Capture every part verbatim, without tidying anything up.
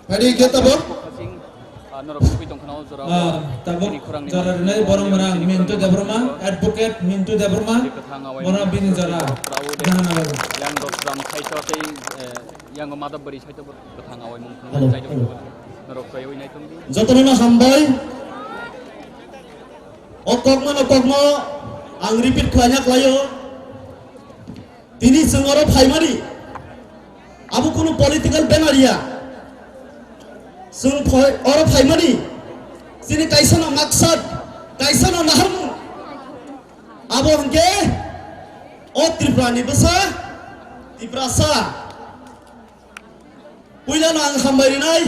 Phaidi khe tabok. Ah, norok sugwi tongkhana o jora o. Ah, tabok bini khorang ni jora mangpili rwnai borok rwnai mwnang sini Mintu khorang Debbarma, ni advocate Mintu Debbarma, je kwthang awai bono mwnang bini sini jora borok rao de. Jahana babu. Yang Dosram side o tei, eh, yang Madhobari side o bo kwthang awai mung phunuk. Hello, jai hello. Norok chaiwi nai tongdi. Jotono no hambai. O kokma no kokma ang repeat khlaina khlaio. Tini chwng oro phaimani, abo kunu political banner ya. Chwng phai-, oro phaimani, chini kaisa no maksad, kaisa no naharmung. Abo hwnkhe o Tripura ni bwsa, Tiprasa. Puilano ang hambai rinai,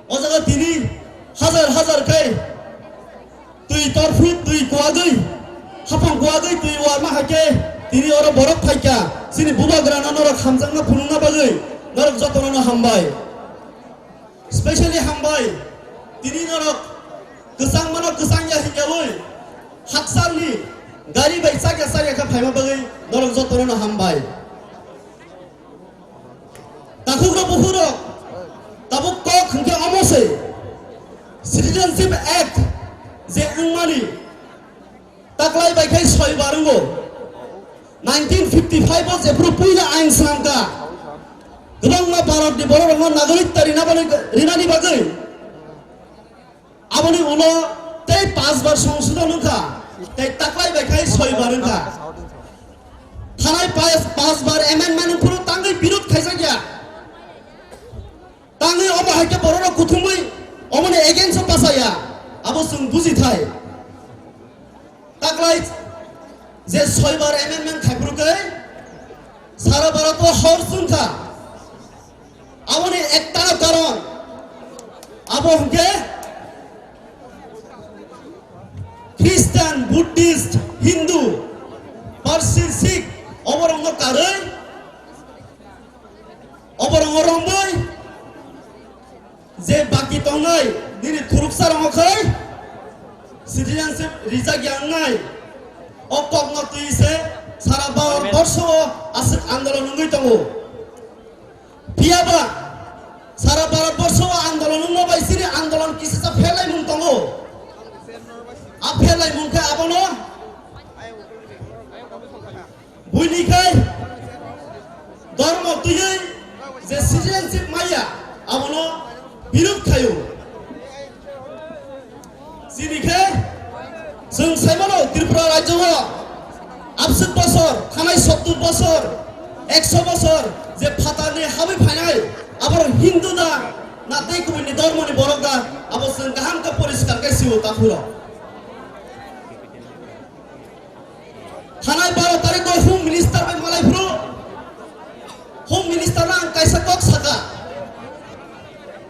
o jaga tini hajar hajar khe twi torphu, twi kuagwi, hapang kuagwi twi warma hai khe tini oro borok phaikha, chini bubagrano norok hamjakna phunukna bagwi norok jotono no hambai. Specially hambai, tini norok kwchangmano kwchang ya hinyawi hakchalni gari bai chakya chakya khe phaima bagwi norok jotono no hambai. Takhukrok bukhurok, tabuk kok hwnkhe omo se, Citizenship Act je wngmani taklai bai khai soi bar wngo. Nineteen fifty five o jephuru puila ain swnamkha, kwbangma Bharatni bororokno nagorik ta rina bani-, rinani bagwi. Aboni ulo tei paanch bar songsodhon wngkha, tei taklai bai khai soi bar wngkha. Thanai paanch, paanch bar amendment wngphuru tangwi birod khaijakya. Tangwi omo hai khe bororok kuthumwi omoni against o pasaya. Abo chwng bujithai. Taklai je soi bar amendment khaiphuru khe sara Bharat o hor chwngkha. Aboni ekta karon abo hwnkhe Christian, Buddhist, Hindu, Parsi, Sikh, oborokno karwi, oborokno romwi, je baki tongnai nini thuruksa rokno khai citizenship rijak ya wngnai, o kokno twi se sara Bharat borsho o aswk andolon wngwi tongo. Phiya ba sara Bharat borsho o andolon wngma bai chini andolon kisa sa pherlaimung tongo. A pherlaimung khe abono buini khai dormo twiwi je citizenship maya abono birod khaio. Chini khe chwng saimano Tripura rajyo o abswk bosor, thanai sottur bosor, ekso bosor je phatarni habwi phainai, aborok Hindu da, na tei kubuni dormoni borok da, abo chwng kaham khe poriskar khe sio takhurok. Thanai baro tarikh o Home Minister bai malai phuru, Home Minister no ang kaisa kok saka,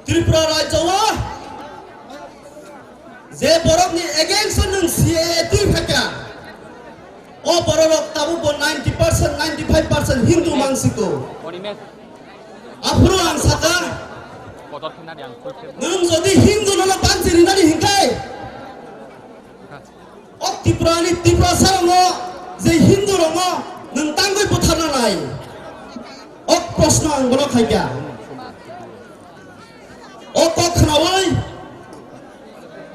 Tripura rajyo o je borokni against o nwng C A A twi phaikha, o bororok tabukbo ninety percent, ninety five percent Hindu mansiko. Aphuru ang saka, nwng jodi Hindu nono banchi rinani hinkai, o Tripurani Tiprasa rokno je Hindu rokno nwng tangwi butharna nai? O proshno ang bono khaikha. O kok khnaui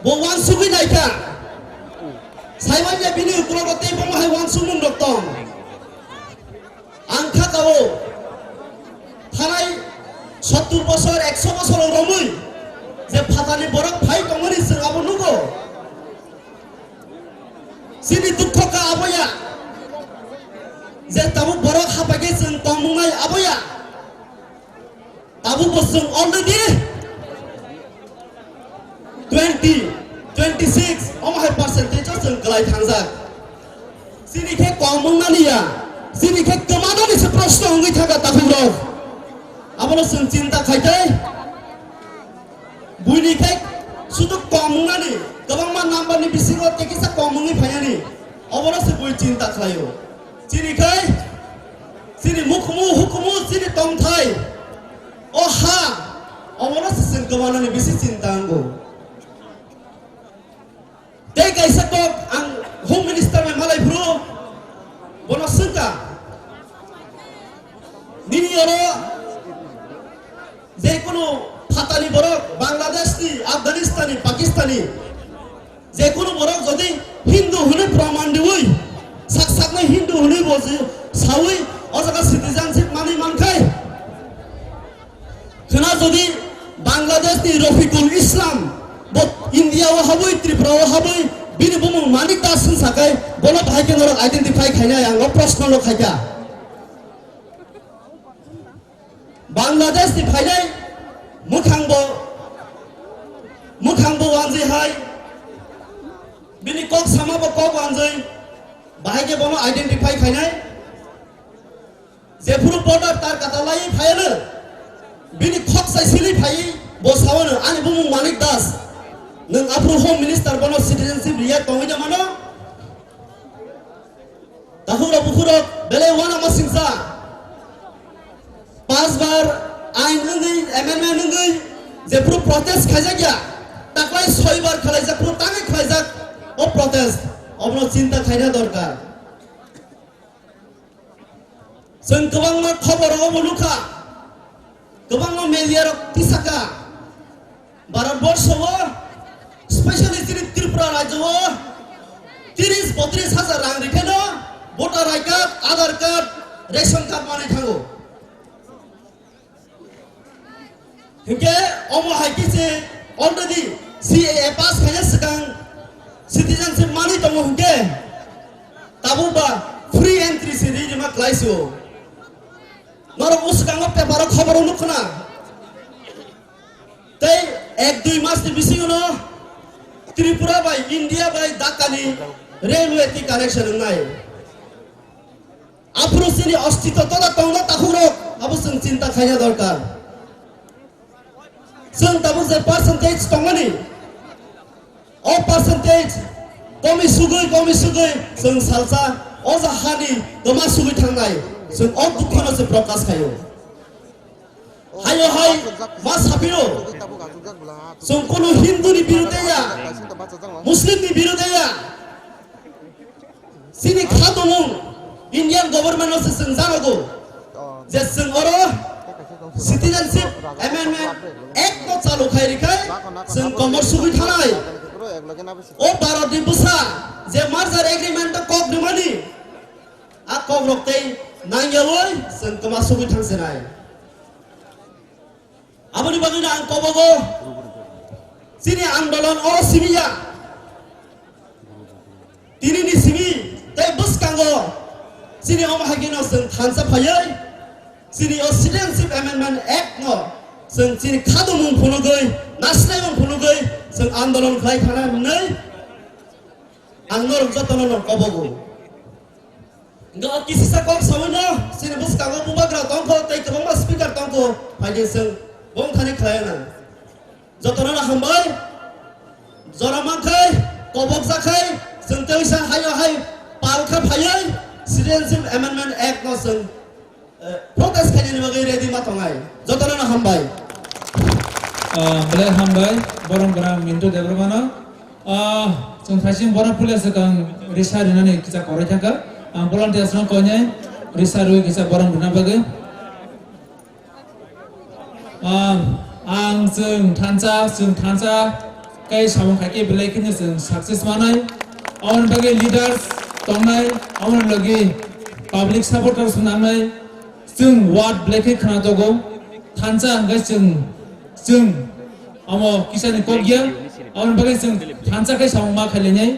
bo uansugwi naikha. Saiman je bini ukulogo tei bomo hai uansukmung rok tong. Ang kha kao, thanai sottur bosor, ekso bosor romwi je phatani borok phai tongmani chwng abo nugo. Chini dukho kha aboya, je tabuk borok hapaikhe chwng tongmung nai aboya. Tabuk bo chwng already twenty, twenty six omo hai percentage o chwng kwlai thangjak. Chini khe kongmung nani ya, chini khe kwmanani se proshno wngwi thangkha takhuk rok. Abono chwng chinta khai tei buini khe sudu kongmung nani, kwbangma number ni bisingo tei kisa kongmung wngwi phainani, obono se bui chinta khlaio. Chini khai, chini mukhumu, hukumu, chini tongthai, o ha, omono se chwng kwmanani bisi chinta wngo. Tei kaisa kok ang Home Minister bai malai phuru, bono swngkha, nini oro je kunu Borok, Bangladesh ni, Afghanistan ni, Pakistan ni, je kunu borok jodi Hindu hwnwi praman riwi, sak sakno Hindu hwnwi bo je sawi, o jaga citizenship manwi mankhai. Khwna jodi Bangladesh ni Rafiqul Islam bo India o habwi, Tripura o habwi, bini bumung Manik Das hwn sakai, bono bahai khe norok identify khainai, ang o proshno no khaikha. Bangladesh ni phainai mwkhang bo, mwkhang bo wanjwi hai, bini kok sama bo kok wanjwi, bahai khe bono identify khainai. Jephuru border tar kata lai phaiano, bini khok sai sili phai bo sawano, ani bumung Manik Das, nwng aphuru Home Minister bono citizenship riya tongwi da mano. Takhuk rok bukhuk rok belai wana masingsa. Pas bar ain wngwi, amendment wngwi, jephuru protest khaijak ya, taklai soi bar khalaijak, phuru tangwi khalaijak o protest, obono chinta khaina dorkar. Chwng kwbangma khobor rogo bo nukha, kwbangma media rok tisakha, Bharat borsho o, specially chini Tripura rajyo o tris botris hajar rang rikhaino voter I card, Aadhaar card, ration card manwi thango. Hinkhe omo hai khe se already C A A pass khaina swkang citizenship manwi tongo hinkhe tabuk ba free entry se ri rima klai sio. Norok o swkango paper o khobor o nukho na. Tei ek dui mas ni bisingo no Tripura bai India bai Dhaka ni railway ti connection wngnai. Aphuru chini ostitw tola tongna takhukrok abo chwng chinta khaina dorkar. Chwng tabuk je percentage tongmani, o percentage komi sugwi, komi sugwi chwng salsa o ja hani kwma sugwi thangnai, chwng o dukhono se prokash khaio. Hayo hai ma saphiro, chwng kunu Hindu ni birude ya, Muslim ni birude ya, chini kha tongmung Indian government no se chwng janogo je chwng oro Citizenship Amendment Act no chalu khai rikhai chwng komor sugwi thanai. O Bharat ni bwsa je merger agreement o kok rwmani, a kok rok tei nangyawi chwng kwma sugwi thangsinai. Aboni bagwino ang kobogo chini andolon o simi ya. Tini ni simi tei bwskango chini omo hai kheno chwng thansa phaiwi chini o Citizenship Amendment Act no chwng chini khadumung phunugwi, nasinai mung phunugwi chwng andolon khlai thana hwnwi ang norok jotono no kobogo. Hingke o kisisa kok sawi no, chini bwskango bubagra tongkho, tei kwbangma speaker tongkho, phaidi chwng bongthani khlai na. Jotono no hambai, jora mankhai, kobok jakhai, chwng tei sa hayo hai palkha phaiwi, Citizenship Amendment Act no chwng, eh, protest khainani bagwi ready ma tongnai. Jotono no hambai. Ah, belai hambai, borom gwnang Mintu Debbarmano. Ah, chwng thaising borok puila swkang risa rinani kisa korai thangkha. Ang volunteers no koinai risa rwi kisa borok rwna bagwi. Ah, ang chwng thansa, chwng thansa kai samung khaikhe belai kheno chwng success manai. Aboni bagwi leaders tongnai, aboni logi public supporters nangnai. Chwng word belai khe khna togo, thansa hwnkhe chwng, chwng omo kisani kok ya, aboni bagwi chwng thansa khe samung ma khailainai.